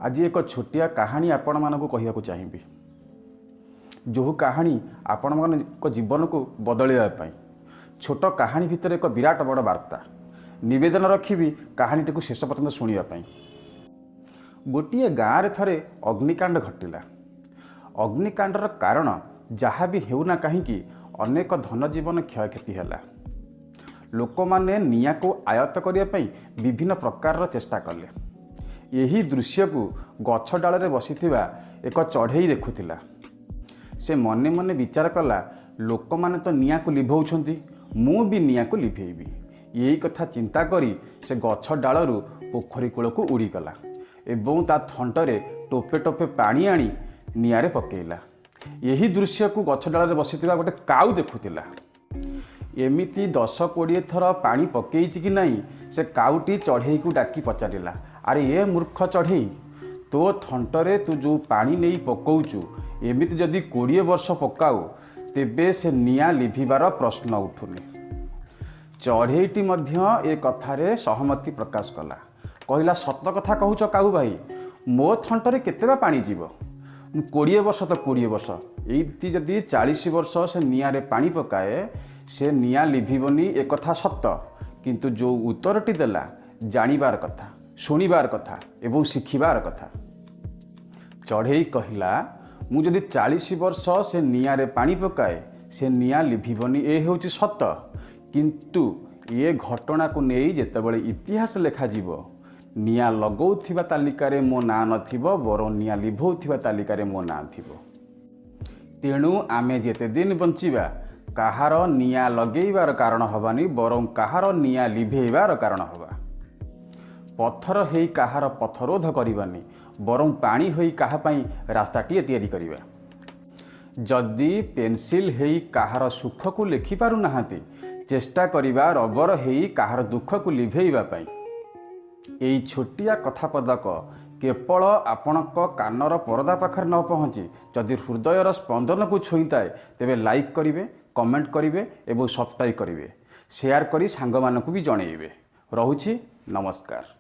ଆଜି ଏକ ଛୋଟିଆ କାହାଣୀ ଆପଣମାନଙ୍କୁ କହିବାକୁ ଚାହିଁବି, ଯେଉଁ କାହାଣୀ ଆପଣମାନଙ୍କ ଜୀବନକୁ ବଦଳାଇବା ପାଇଁ। ଛୋଟ କାହାଣୀ ଭିତରେ ଏକ ବିରାଟ ବଡ଼ ବାର୍ତ୍ତା। ନିବେଦନ ରଖିବି କାହାଣୀଟିକୁ ଶେଷ ପର୍ଯ୍ୟନ୍ତ ଶୁଣିବା ପାଇଁ। ଗୋଟିଏ ଗାଁରେ ଥରେ ଅଗ୍ନିକାଣ୍ଡ ଘଟିଲା। ଅଗ୍ନିକାଣ୍ଡର କାରଣ ଯାହା ବି ହେଉନା କାହିଁକି, ଅନେକ ଧନଜୀବନ କ୍ଷୟକ୍ଷତି ହେଲା। ଲୋକମାନେ ନିଆଁକୁ ଆୟତ୍ତ କରିବା ପାଇଁ ବିଭିନ୍ନ ପ୍ରକାରର ଚେଷ୍ଟା କଲେ। ଏହି ଦୃଶ୍ୟକୁ ଗଛ ଡାଳରେ ବସିଥିବା ଏକ ଚଢ଼େଇ ଦେଖୁଥିଲା। ସେ ମନେ ମନେ ବିଚାର କଲା, ଲୋକମାନେ ତ ନିଆଁକୁ ଲିଭଉଛନ୍ତି, ମୁଁ ବି ନିଆଁକୁ ଲିଭେଇବି। ଏଇ କଥା ଚିନ୍ତା କରି ସେ ଗଛ ଡାଳରୁ ପୋଖରୀ କୂଳକୁ ଉଡ଼ିଗଲା ଏବଂ ତା ଥଣ୍ଟରେ ଟୋପେ ଟୋପେ ପାଣି ଆଣି ନିଆଁରେ ପକେଇଲା। ଏହି ଦୃଶ୍ୟକୁ ଗଛ ଡାଳରେ ବସିଥିବା ଗୋଟେ କାଉ ଦେଖୁଥିଲା। ଏମିତି 10-20 ଥର ପାଣି ପକେଇଛି କି ନାହିଁ, ସେ କାଉଟି ଚଢ଼େଇକୁ ଡାକି ପଚାରିଲା, ଆରେ ଏ ମୂର୍ଖ ଚଢ଼େଇ, ତୋ ଥଣ୍ଟରେ ତୁ ଯେଉଁ ପାଣି ନେଇ ପକଉଛୁ, ଏମିତି ଯଦି 20 ବର୍ଷ ପକାଉ ତେବେ ସେ ନିଆଁ ଲିଭିବାର ପ୍ରଶ୍ନ ଉଠୁନି। ଚଢ଼େଇଟି ମଧ୍ୟ ଏ କଥାରେ ସହମତି ପ୍ରକାଶ କଲା। କହିଲା, ସତ କଥା କହୁଛ କାଉ ଭାଇ, ମୋ ଥଣ୍ଟରେ କେତେ ବା ପାଣି ଯିବ? ମୁଁ 20 ବର୍ଷ ତ 20 ବର୍ଷ, ଏଇତି ଯଦି 40 ବର୍ଷ ସେ ନିଆଁରେ ପାଣି ପକାଏ ସେ ନିଆଁ ଲିଭିବନି, ଏ କଥା ସତ। କିନ୍ତୁ ଯେଉଁ ଉତ୍ତରଟି ଦେଲା, ଜାଣିବାର କଥା, ଶୁଣିବାର କଥା ଏବଂ ଶିଖିବାର କଥା। ଚଢ଼େଇ କହିଲା, ମୁଁ ଯଦି 40 ବର୍ଷ ସେ ନିଆଁରେ ପାଣି ପକାଏ ସେ ନିଆଁ ଲିଭିବନି, ଏ ହେଉଛି ସତ। କିନ୍ତୁ ଏ ଘଟଣାକୁ ନେଇ ଯେତେବେଳେ ଇତିହାସ ଲେଖାଯିବ, ନିଆଁ ଲଗାଉଥିବା ତାଲିକାରେ ମୋ ନାଁ ନଥିବ, ବରଂ ନିଆଁ ଲିଭଉଥିବା ତାଲିକାରେ ମୋ ନାଁ ଥିବ। ତେଣୁ ଆମେ ଯେତେ ଦିନ ବଞ୍ଚିବା କାହାର ନିଆଁ ଲଗେଇବାର କାରଣ ହେବାନି, ବରଂ କାହାର ନିଆଁ ଲିଭେଇବାର କାରଣ ହେବା। ପଥର ହେଇ କାହାର ପଥରୋଧ କରିବାନି, ବରଂ ପାଣି ହୋଇ କାହା ପାଇଁ ରାସ୍ତାଟିଏ ତିଆରି କରିବା। ଯଦି ପେନସିଲ୍ ହେଇ କାହାର ସୁଖକୁ ଲେଖିପାରୁନାହାନ୍ତି, ଚେଷ୍ଟା କରିବା ରବର ହେଇ କାହାର ଦୁଃଖକୁ ଲିଭେଇବା ପାଇଁ। ଏଇ ଛୋଟିଆ କଥା ପଦକ କେବଳ ଆପଣଙ୍କ କାନର ପରଦା ପାଖରେ ନ ପହଞ୍ଚି ଯଦି ହୃଦୟର ସ୍ପନ୍ଦନକୁ ଛୁଇଁଥାଏ, ତେବେ ଲାଇକ୍ କରିବେ, କମେଣ୍ଟ କରିବେ ଏବଂ ସବସ୍କ୍ରାଇବ୍ କରିବେ, ସେୟାର କରି ସାଙ୍ଗମାନଙ୍କୁ ବି ଜଣେଇବେ। ରହୁଛି, ନମସ୍କାର।